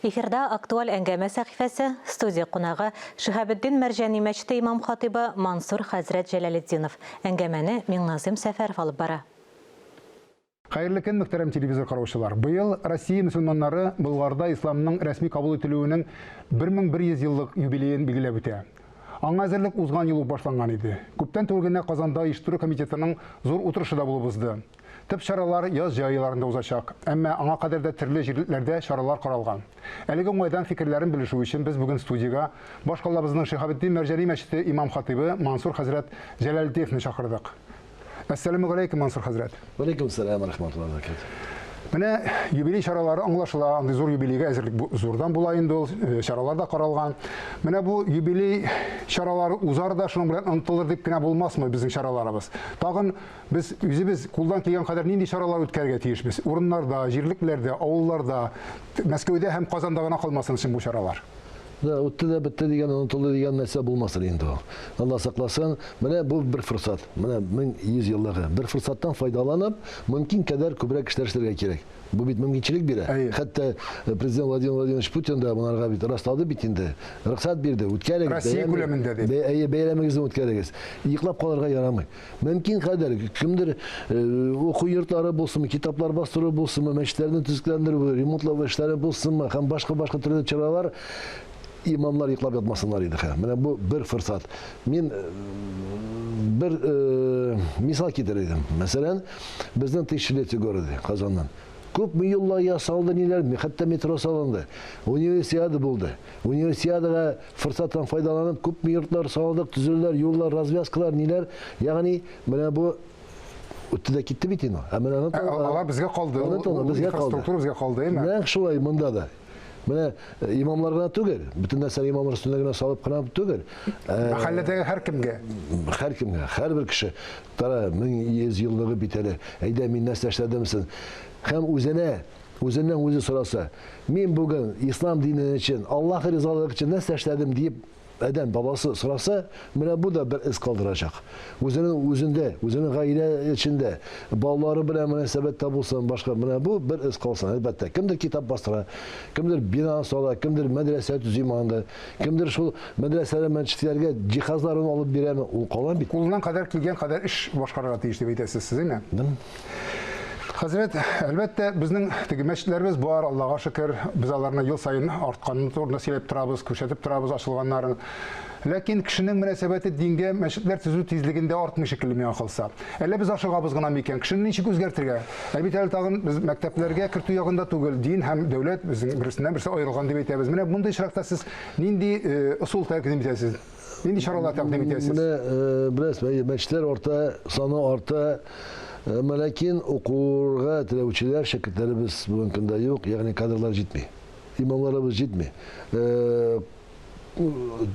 Эфирда актуаль әңгәмә сәхифәсе, студия кунагы Шиһабетдин Мәрҗани мәчете имам-хатыйбы Мансур хәзрәт Җәләлетдинов. Әңгәмәне Миңназыйм Сәфәров алып бара. Хәерле көн, мөхтәрәм телевизор караучылар. Быел Россия мөселманнары Болгарда исламның рәсми кабул ителүенең 1100 еллык юбилеен билгеләп үтә. Аңа әзерлек узган ел ук башланган иде. Күптән түгел генә Казанда оештыру комитетының зур утырышы да булып узды. Төп чаралар яз-җәй айларында узачак. Әмма аңа кадәр дә төрле җирлекләрдә чаралар каралган. Әлеге уңайдан фикерләрен белешү өчен без бүген студиягә башкалабызның Шиһабетдин Мәрҗани мәчете имам-хатыйбы Мансур хәзрәт Җәләлетдиевны чакырдык. Әссәламү галәйкүм, Мансур хәзрәт. Вәләйкүм сәлам, рәхмәтуллаһи бәрәкәтүһ. Менә юбилей чаралары аңлашыла, андый зур юбилейга әзерлек зурдан була инде ул, чаралар да каралган. Менә бу юбилей чаралары узар да, шуның белән онытылыр дип кенә булмасмы безнең чараларыбыз? Тагын без үзебез кулдан килгән кадәр нинди чаралар үткәрергә тиешбез? Урыннарда, җирлекләрдә, авылларда, Мәскәүдә һәм Казанда гына калмасын өчен бу чаралар. Да, үтте дә бетте дигән, онытылды дигән нәрсә булмасын инде ул. Алла сакласын. Менә бу бер форсат. Менә 1100 еллыгы. Бер форсаттан файдаланып, мөмкин кадәр күбрәк эшләр эшләргә кирәк. Бу бит мөмкинчелек бирә. Хәтта президент Владимир Владимирович Путин да монарга бит раслады бит инде. Рөхсәт бирде, үткәрегез. Россия күләмендә дип. Әйе, бәйрәмегезне үткәрегез. Йоклап калырга ярамый. Мөмкин кадәр кемдер уку йортлары булсынмы, китаплар бастыру булсынмы, мәчетләрне төзекләндерү, ремонтлау эшләре булсынмы һәм башка-башка төрле чаралар имамнар йоклап ятмасыннар иде. Менә бу бер форсат. Мин бер мисал китерер идем. Мәсәлән, безнең тысячелетие города Казаннан. Күпме юллар ясалды, ниләр, хәтта метро салынды. Универсиада булды. Универсиадага форсаттан файдаланып, күпме йортлар салдык, төзелделәр, юллар, развязкалар, ниләр. Ягъни, менә бу үтте дә китте бит инде. Ә менә аны алар безгә калды. Аны безгә калды. Инфраструктура безгә калды, әйме? Нәкъ шулай монда да. Менә имамлар гына түгел, бөтен нәрсәне имамлар өстенә генә салып кына түгел. Мәхәлләдәге һәркемгә. Һәркемгә, һәрбер кеше. Тара, 1100 еллыгы бит әле. Әйдә, мин нәрсә эшләдем соң? Һәм үзенә, үзеннән үзе сораса, мин бүген ислам дине өчен, Аллаһ ризалыгы өчен нәрсә эшләдем диеп, адәм баласы сораса, менә бу да бер эз калдырачак. Үзенең үзендә, үзенең гаилә эчендә, балалары белән мөнәсәбәттә булсын, башка менә бу бер эз калсын, әлбәттә. Кемдер китап бастыра, кемдер бина сала, кемдер мәдрәсә төзи монда. Кемдер шул мәдрәсәләр, мәчетләргә җиһазларын алып бирәме, ул кала бит. Кулыннан кадәр килгән кадәр эш башкарырга тиеш дип әйтәсез сез, әйме? Да. Хәзрәт, әлбәттә, безнең теге мәчетләребез бар, Аллага шөкер, без аларны ел саен артканын турында сөйләп торабыз, күрсәтеп торабыз ачылганнарын. Ләкин кешенең мөнәсәбәте дингә мәчетләр төзү тизлегендә артмый шикелле миңа калса. Әллә без ашыгабыз гына микән? Кешене ничек үзгәртергә? Ә бит әле тагын без мәктәпләргә кертү ягында түгел, дин һәм дәүләт безнең берсеннән берсе аерылган дип әйтәбез. Менә мондый очракта сез нинди ысул тәкъдим итәсез? Нинди чаралар тәкъдим итәсез? Менә беләсез, мәчетләр арта, саны арта. Әмма ләкин укырга теләүчеләр, шәкертләребез бүгенге көндә юк, ягъни кадрлар җитми. Имамларыбыз җитми.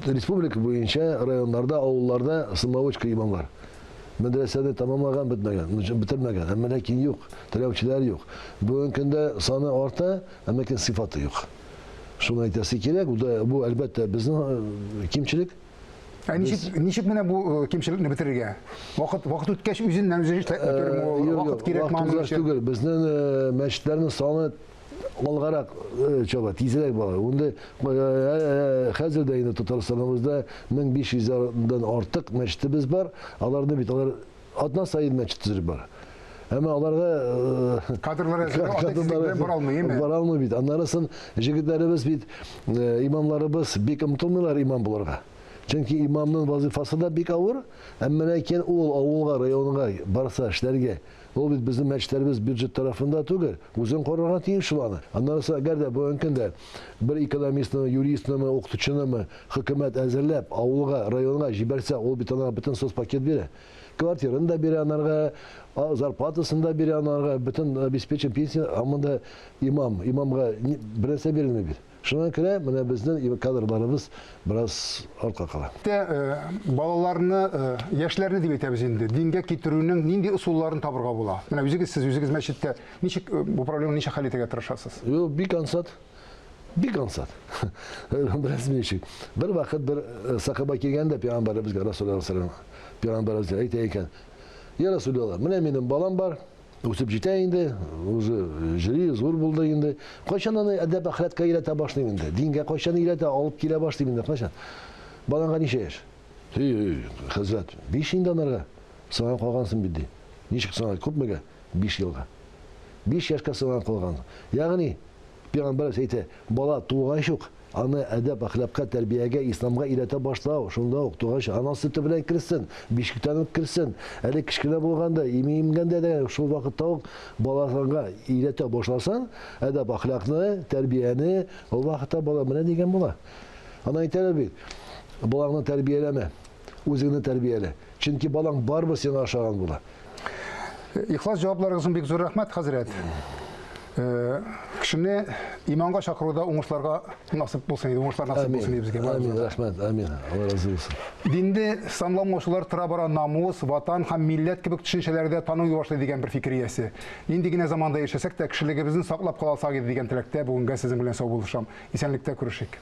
Республика буенча районнарда, авылларда самоучка имамлар. Мәдрәсәне тәмамлаган, бетмәгән, бетермәгән, әмма ләкин юк, теләүчеләр юк. Бүгенге көндә саны арта, әмма ләкин сыйфаты юк. Шуны әйтәсе кирәк, бу да, бу әлбәттә безнең кимчелек. Ә ничек, ничек менә бу кимчелекне бетерергә? Вакыт, вакыт үткәч үзеннән үзе эшләп бетерерме ул? Вакыт кирәкме аның өчен? Түгел, безнең мәчетләрнең саны алгарак чаба, тизрәк бара. Инде хәзер дә инде Татарстаныбызда 1500 дән артык мәчетебез бар. Аларны бит алар атна саен мәчет төзелеп бара. Әмма аларга кадрлар әзерләү бара алмый, әйме? Бара алмый бит. Аннары соң җегетләребез бит, имамларыбыз бик омтылмыйлар имам булырга. Чөнки имамның вазифасы да бик авыр, әмма ләкин ул авылга, районга барса эшләргә, Ул бит безнең мәчетләребез бюджет тарафында түгел, үзең карарга тиеш шул аны. Аннан соң, әгәр дә бүгенге көндә бер экономистнымы, юристнымы, укытучынымы хөкүмәт әзерләп, авылга, районга җибәрсә, ул бит анарга бөтен соцпакет бирә. Квартирын да бирә анарга, зарплатасын да бирә анарга, бөтен обеспечен пенсия, ә монда имам, имамга бернәрсә бирелми бит. Шуңа күрә менә безнең кадрларыбыз бераз артка кала. Тә балаларны, яшьләрне дип әйтәбез инде, дингә китерүнең нинди ысулларын табырга була? Менә үзегез сез үзегез мәчеттә ничек бу проблеманы ничек хәл итәргә тырышасыз? Юк, бик ансат. Бик ансат. Бераз ничек. Бер вакыт бер сахаба килгән дә пәйгамбәребезгә, Расулуллаһ саллаллаһу алейһи ва сәлләм, пәйгамбәребезгә әйтә икән: "Я Расулуллаһ, менә минем балам бар. Үсеп җитә инде, уже җөри, зур булды инде. Кайчан аны әдәп-әхлакка өйрәтә башлыйм инде? Дингә кайчан өйрәтә, алып килә башлыйм инде, кайчан? Балаңга ничә яшь? Һи, хәзрәт, 5 инде анарга. Соңга калгансың бит, ди. Ничек соңга? Күпмегә? 5 елга. 5 яшькә соңга калгансың. Ягъни, пәйгамбәребез әйтә, бала тугач ук Аны әдәп-әхлакка, тәрбиягә, исламга өйрәтә башлау, шунда ук тугач, ана сөте белән керсен, бишектән үк керсен. Әле кечкенә булганда, ими имгәндә дә шул вакытта ук баласыңа өйрәтә башласаң, әдәп-әхлакны, тәрбияне, ул вакытта бала менә дигән була. Ана әйтәләр бит, балаңны тәрбияләмә, үзеңне тәрбиялә. Чөнки балаң барыбер сиңа ошаган була. Ихлас җавапларыгыз өчен бик зур рәхмәт, хәзрәт. Э, кешене иманга чакыруда уңышларга насыйп булсын иде, уңышлар насыйп булсын иде безгә. Амин, рәхмәт, амин. Алла разый булсын. Динде санламаучылар тора-бара намус, ватан һәм милләт кебек төшенчәләрдә таный башлый дигән бер фикер иясе. Нинди генә заманда яшәсәк тә, кешелегебезне саклап кала алсак иде дигән теләктә бүгенгә сезнең белән саубуллашам. Исәнлектә күрешик.